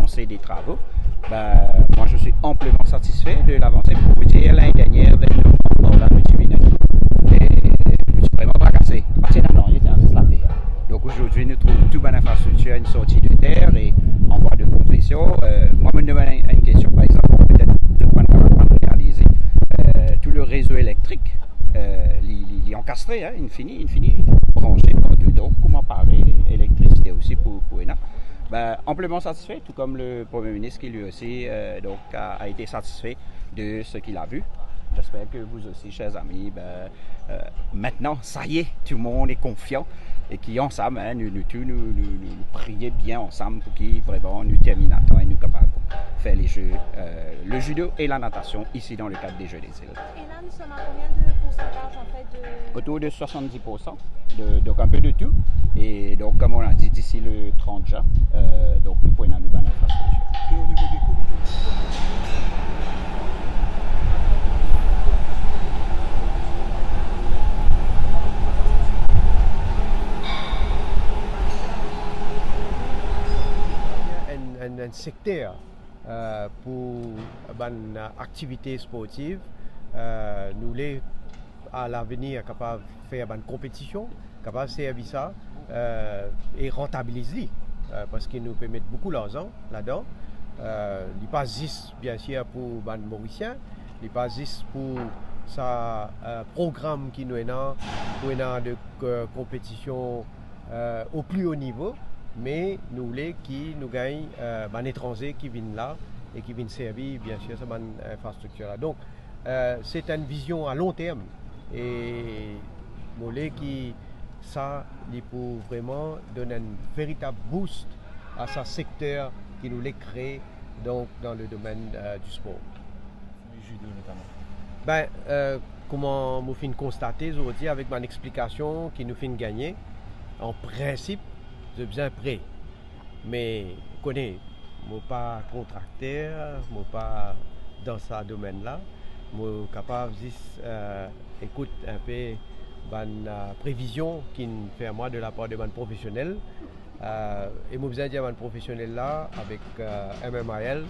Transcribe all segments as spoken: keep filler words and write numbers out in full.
lancée des travaux. Ben, moi, je suis amplement satisfait de l'avancée. Pour vous dire, l'année dernière, ben, nou ti vinn, e, nou ti vreman trakase. Parski non, li ti zis later. Donc aujourd'hui, nous trouvons toute bonne infrastructure, une sortie de terre et en voie de complétion. Euh, moi, me demann une question, par exemple, peut-être, de point de vue réalisé, euh, tout le réseau électrique, euh, li, li, li ankastré, hein, li fini, li fini branché partou. Donc, kouma pare, électricité aussi pour, pour ena. Ben, amplement satisfait, tout comme le Premier ministre qui lui aussi, euh, donc, a, a été satisfait de ce qu'il a vu. J'espère que vous aussi, chers amis, ben, euh, maintenant, ça y est, tout le monde est confiant et qui ensemble, hein, nous, nous tous, nous, nous, nous, nous prier bien ensemble pour qu'il vraiment nous termine à temps et nous capables faire les jeux, euh, le judo et la natation ici dans le cadre des Jeux des Îles. Et là, nous sommes à combien de pourcentage, en fait, de... Autour de soixante-dix pour cent, de, donc un peu de tout. Et donc, comme on l'a dit, d'ici le trente juin, euh, donc, nous pouvons nous ban infrastructure. Et au niveau des coûts, enn, enn, enn sekter, euh, pou bann aktivite sportiv, euh, nou le a lavenir kapav fer bann konpetision, kapav servi sa, euh, e rantabiliz li, euh, parski nou pe met boukou larzan ladan. Euh, li pa zis, biensir, pou bann Morisien, li pa zis pou sa, euh, program ki nou ena, pou ena de, euh, konpetision, euh, au plus haut niveau, me nou le ki nou gagn, euh, bann etranze ki vinn la e ki vinn servi, biensir, sa bann infrastriktir la. Donk, euh, se enn vizion a long term. E mo le ki sa, li pou vreman donn enn veritab boost a sa sekter ki nou le kree, donk, dan le domenn, euh, di spor. Le judo notaman. Ben, euh, kouma mo finn konstate zordi avek bann explikasion ki nou finn gagne, an prinsip, zot bizin pre. Me, kone, mo pa kontrakter, mo pa dan sa domenn la. Mo kapav zis, euh, ekout inpe bann, euh, previzion ki'nn fer mwa de lapar de bann profesionel. Euh, e mo bizin dir bann profesionel la, avek, euh, M M I L,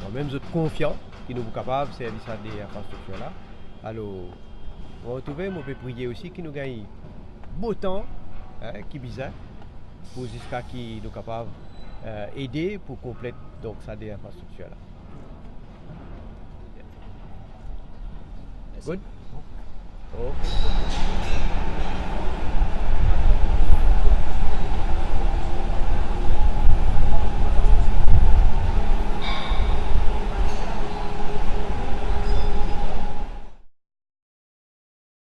kanmem zot konfian ki nou pou kapav servi sa de infrastriktir la. Alor, mo retrouve, mo pe priye osi ki nou gagn botan, hein, ki bizin, pou ziska ki nou kapav, euh, ede pou konplet, donk, sa de infrastriktir la. Good? Ok.